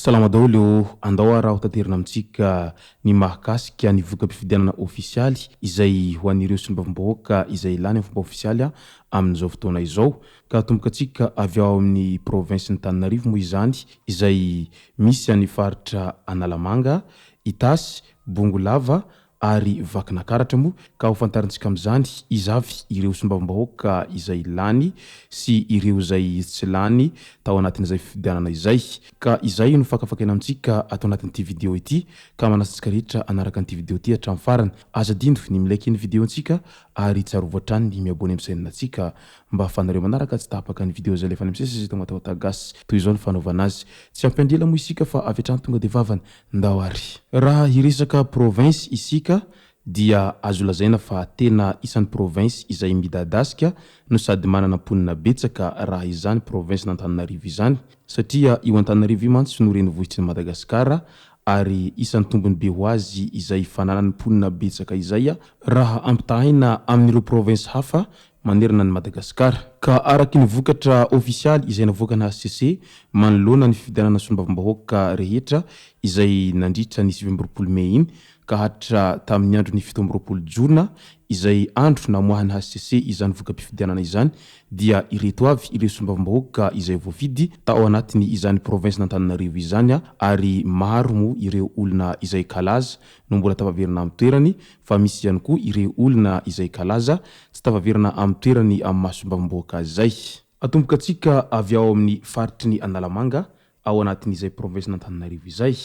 Salama daholo ô! Andao ary aho taterina amintsika ny mahakasika ny voka-pifidianana ofisialy izay ho an'ireo solombavambahoaka izay lany amin'ny fomba ofisialy amin'izao fotoana izao. Ka atomboka antsika avy ao amin'ny provinsin'Antananarivo moa izany izay misy an'ny faritra Analamanga, Itasy, Bongolava ary Vakinakaratra moa ka ho fantarintsika amin'izany iza avy ireo solombavambahoaka izay lany sy ireo izay tsy lany tao anatin'izay fifidianana izay. Ka izay no fakafakaina amintsika ato anatin'ity video ity ka manasa antsika rehetra hanaraka an'ity video ity hatramin'ny farany. Aza adino ny mi-like ny video antsika ary tsarovy hatrany ny mi-abonner amin'ny chaîne antsika mba ahafahanareo manaraka tsy tapaka ny video izay alefanay misesy izay tonga tao Gasy. Toy izao ny fanaovana azy. Tsy hampiandry ela moa isika fa avy hatrany tonga dia vavany. Ndao ary. Raha hiresaka province isika dia azo lazaina fa tena isan'ny province izay midadasika no sady manana mponina betsaka raha izany province-n'Antananarivo izany satria io Antananarivo io mantsy no renivohitry ny Madagasikara ary isan'ny tombony be ho azy izay fananany mponina betsaka izay raha ampitahaina amin'ireo province hafa manerana an'i Madagasikara. Ka araky ny vokatra ofisialy izay navoakan'ny hcc manoloana ny fifidianana solombavambahoaka rehetra izay nandritra ny 29 mey iny ka hatra tamin'ny andron'ny 27 jona izay andro namoahan'ny hcc izany voka-pifidianana izany dia ireto avy ireo solombavambahoaka izay voafidy tao anatiny izany province-n'Antananarivo izany ary maro moa ireo olona izay kalaza no mbola tafaverina amin'ny toerany fa misy ihany koa ireo olona izay kalaza tsy tafaverina amin'ny toerany amin'ny maha solombavambahoaka azy izay. Atomboka antsika avy ao amin'ny faritry ny Analamanga ao anatin'izay province-n'Antananarivo izay.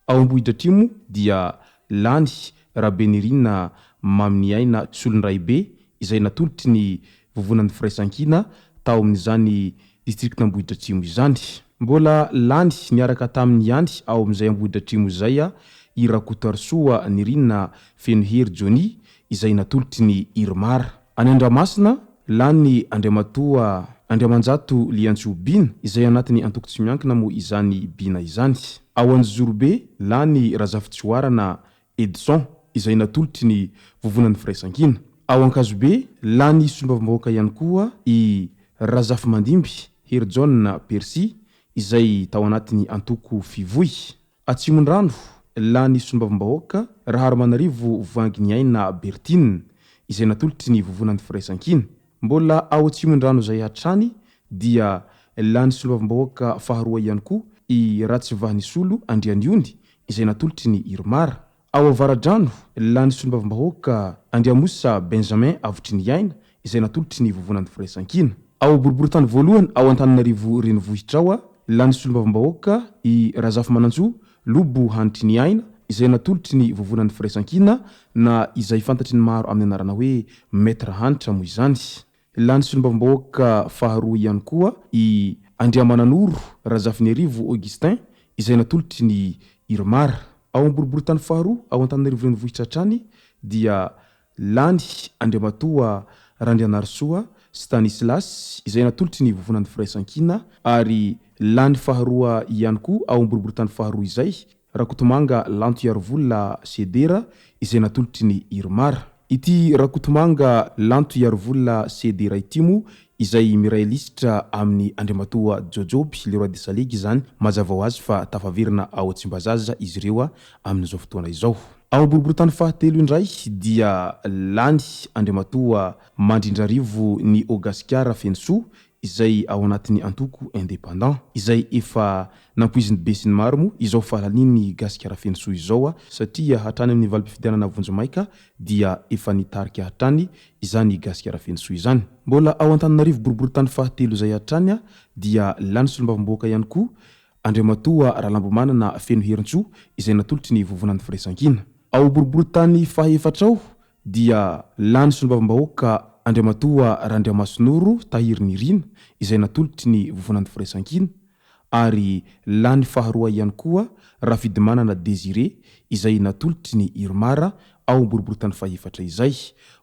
Ao Ambohidratrimo dia lany Rabenirina Maminiaina Solondraibe izay natolotry ny Vovonan'ny Firaisankina tao amin'izany distrikan'Ambohidratrimo izany. Mbola lany niaraka taminy ihany ao amin'izay Ambohidratrimo izay i Rakotoarisoa Nirina Fenohery Johnny izay natolotry ny Irmar. Any Andramasina, lany Andriamatoa Andriamanjato Liantsoa Bina izay anatin'ny antoko tsy miankina moa izany Bina izany. Ao Anjozorobe, lany Razafitsihoarana Edson, izay natolotry ny Vovonan'ny Firaisankina. Ao Ankazobe, lany solombavambahoaka ihany koa i Razafimandimby Herijaona Percy, izay tao anatin'ny antoko Fivoy. Atsimondrano, lany solombavambahoaka Raharimanarivo Voahanginiaina Berthine, izay natolotry ny Vovonan'ny Firaisankina. Mbola ao Atsimondrano izay hatrany dia lany solombavambahoaka faharoa ihany koa i Ratsivahanisolo Andrianiony izay natolotry ny Irmar. Ao Avaradrano, lany solombavambahoaka Andriamosa Benjamin Avotriniaina izay natolotry ny Vovonan'ny Firaisankina. Ao Boriborintany voalohany ao Antananarivo Renivohitra ao, lany solombavambahoaka i Razafimanantsoa Lobo Hanitriniaina izay natolotry ny Vovonan'ny Firaisankina na izay fantatry ny maro amin'ny anarana hoe Maître Hanitra moa izany. Lany solombavambahoaka faharoa ihany koa i Andriamananoro Razafinerivo Augustin izay natolotry ny Irmar. Ao amin'ny boriborintany faharoa ao Antananarivo Renivohitra hatrany dia lany Andriamatoa Randrianarisoa Stanislas izay natolotry ny Vovonan'ny Firaisankina ary lany faharoa ihany koa ao amin'ny boriborintany faharoa izay Rakotomanga Lanto Iarivola Sedera izay natolotry ny Irmar. Ity Rakotomanga Lanto Iarivola Sedera ity moa izay miray lisitra amin'i Andriamatoa Jojoby Le Roi de Salegy izany, mazava ho azy fa tafaverina ao Tsimbazaza izy ireo amin'izao fotoana izao. Ao boriborintany fahatelo indray dia lany Andriamatoa Mandrindrarivo Ny Ogasikara Fenosoa izay ao anatin'ny antoko Indépendant, izay efa nampoizin'ny besinimaro moa izao fahalanian'i Gasikara Fenosoa izao satria hatrany amin'ny valim-pifidianana vonjimaika dia efa nitarika hatrany izany Gasikara Fenosoa izany. Mbola ao Antananarivo boriborintany fahatelo izay hatrany dia lany solombavambahoaka ihany koa Andriamatoa Ralambomanana Fenoherintsoa izay natolotry ny Vovonan'ny Firaisankina. Ao boriborintany fahefatra ao dia lany solombavambahoaka Andriamatoa Randriamasinoro Tahirinirina izay natolotry ny Vovonan'ny Firaisankina ary lany faharoa ihany koa Rafidimanana Désiré izay natolotry ny Irmar. ao amin'ny boriborintany fahefatra izay.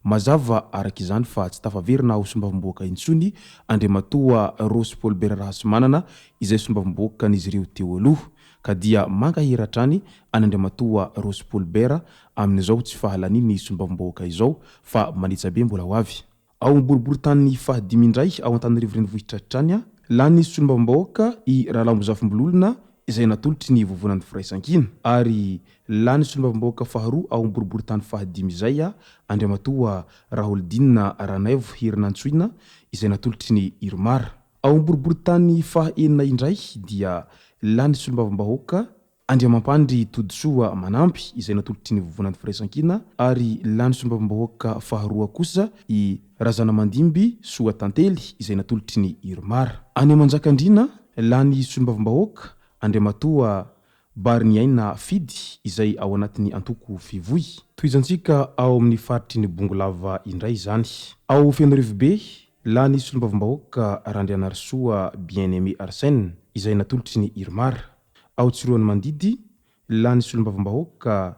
Mazava araka izany fa tsy tafaverina ho solombavambahoaka intsony Andriamatoa Rossy Paul Bert Rahasimanana izay solombavambahoakan'izy ireo teo aloha. Ka dia mankahery hatrany an'Andriamatoa Rossy Paul Bert amin'izao tsy fahalaniany solombavambahoaka izao fa manetsa be mbola ho avy. Ao amin'ny boriborintany fahadimy indray ao Antananarivo Renivohitra hatrany, lany solombavambahoaka i Ralambozafimbololona izay natolotry ny Vovonan'ny Firaisankina ary lany solombavambahoaka faharoa ao amin'ny boriborintany fahadimy izay Andriamatoa Raholidinina Ranaivo Herinantsoina izay natolotry ny Irmar. Ao amin'ny boriborintany faha-enina indray dia lany solombavambahoaka Andriamampandry Todisoa Manampy izay natolotry ny Vovonan'ny Firaisankina ary lany solombavambahoaka faharoa kosa i Razanamandimby Soa Tantely izay natolotry ny Irmar. Any Manjakandriana, lany solombavambahoaka Andriamatoa Bariniaina Fidy izay ao anatin'ny antoko Fivoy. Tohizantsika ao amin'ny faritry ny Bongolava indray izany. Ao Fenoarivobe, lany solombavambahoaka Randrianarisoa Bien Aimé Arsène izay natolotry ny Irmar. Ao Tsiroanomandidy, lany solombavambahoaka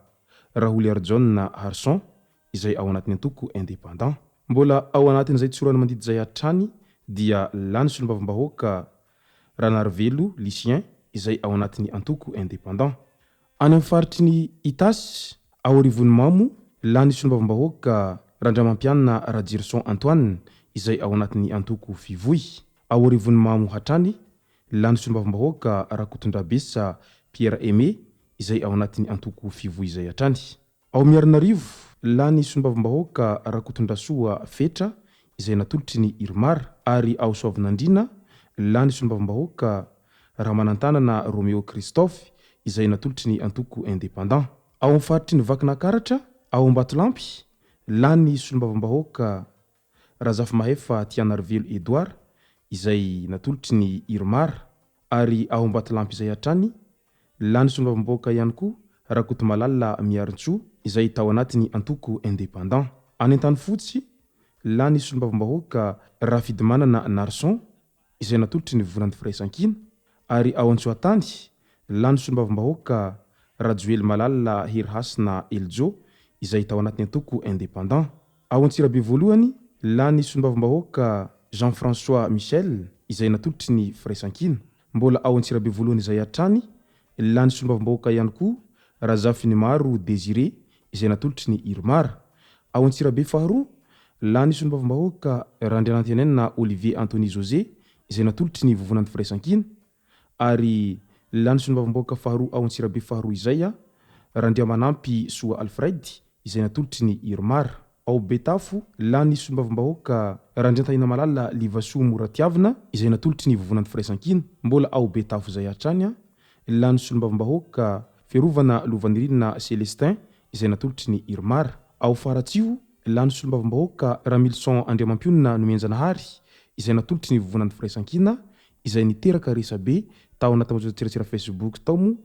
Raholiarijaona Harson izay ao anatin'ny antoko Indépendant. Mbola ao anatin'izay Tsiroanomandidy izay hatrany dia lany solombavambahoaka Ranarivelo Lucien izay ao anatin'ny antoko Indépendant. Any amin'ny faritry ny Itasy, ao Arivonimamo, lany solombavambahoaka Randriamampianina Rajerison Antoine izay ao anatin'ny antoko Fivoy. Ao Arivonimamo hatrany, Lany solombavambahoaka Rakotondrabesa Pierre Aimé izay ao anatin'ny antoko Fivoy izay hatrany. Ao Miarinarivo, lany solombavambahoaka Rakotondrasoa Fetra izay natolotry ny Irmar ary ao Soavinandriana, lany solombavambahoaka Ramanantanana Roméo Christophe izay natolotry ny antoko Indépendant. Ao amin'ny faritry ny Vakinakaratra, ao Ambatolampy, lany solombavambahoaka Razafimahefa Tianarivelo Edouard izay natolotry ny Irmar ary ao Ambatolampy izay hatrany, lany solombavambahoaka ihany koa Rakotomalala Miarintsoa izay tao anatin'ny antoko Indépendant. Any Antanifotsy, lany solombavambahoaka Rafidimanana Narson izay natolotry ny Vovonan'ny Firaisankina ary ao Antsoatany, lany solombavambahoaka Rajoelimalala Herihasina Elijo izay tao anatin'ny antoko Indépendant. Ao Antsirabe voalohany, lany solombavambahoaka Jean François Michel izay natolotry ny Firaisankina. Mbola ao Antsirabe voalohany izay hatrany, lany solombavambahoaka ihany koa Razafinimaro Désiré izay natolotry ny Irmar. Ao Antsirabe faharoa, lany solombavambahoaka Randrianantenaina Olivier Anthony José izay natolotry ny Vovonan'ny Firaisankina ary lany solombavambahoaka faharoa ao Antsirabe faharoa izay Randriamanampy Soa Alfred izay natolotry ny Irmar. Ao Betafo, lany solombavambahoaka Randriantahinamalala Livasoa Moratiavina izay natolotry ny Vovonan'ny Firaisankina. Mbola ao Betafo izay hatrany, lany solombavambahoaka Fiarovana Lovanirina Celestin izay natolotry ny Irmar. Ao Faratsiho, lany solombavambahoaka Ramilison Andriamampionona Nomenjanahary izay natolotry ny Vovonan'ny Firaisankina izay niteraka resabe tao anaty tambajotran-tserasera Facebook tao moa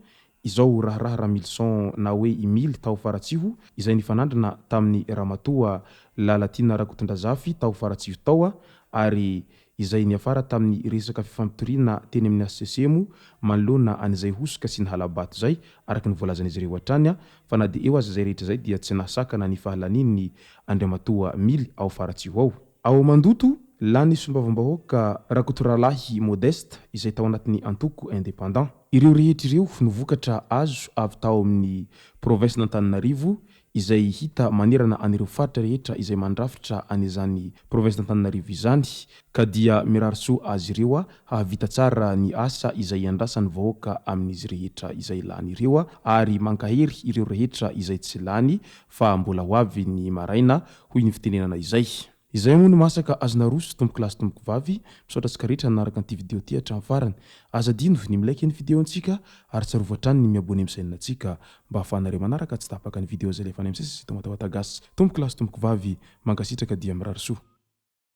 izao raharaha Ramilison na hoe i Mily tao Faratsiho izay nifanandrina tamin'i Ramatoa Lalatiana Rakotondrazafy tao Faratsiho tao ary izay niafara tamin'ny resaka fifampitoriana teny amin'ny HCC moa manoloana an'izay hosoka sy ny hala-bato izay araka ny voalazan'izy ireo hatrany fa na dia eo aza izay rehetra izay dia tsy nahasakana ny fahalanian'ny Andriamatoa Mily ao Faratsiho ao. Ao Mandoto, lany solombavambahoaka Rakotorahalahy Modeste izay tao anatin'ny antoko Indépendant. Ireo rehetra ireo no vokatra azo avy tao amin'ny province-n'Antananarivo izay hita manerana an'ireo faritra rehetra izay mandrafitra an'izany province-n'Antananarivo izany ka dia mirary soa azy ireo hahavita tsara ny asa izay iandrasan'ny vahoaka amin'izy rehetra izay lany ireo ary mankahery ireo rehetra izay tsy lany fa mbola ho avy ny maraina hoy ny fitenenana izay. Izay moa no masaka azo naroso tompoko lahy sy tompoko vavy, misaotra antsika rehetra nanaraka an'ity video ity hatramin'ny farany. Aza adino ny mi-like ny video antsika ary tsarovy hatrany ny mi-abonner amin'ny chaîne antsika mba ahafahanareo manaraka tsy tapaka ny video izay alefanay misesy eto Matawata Gasy. Tompoko lahy sy tompoko vavy, mankasitraka dia mirary soa.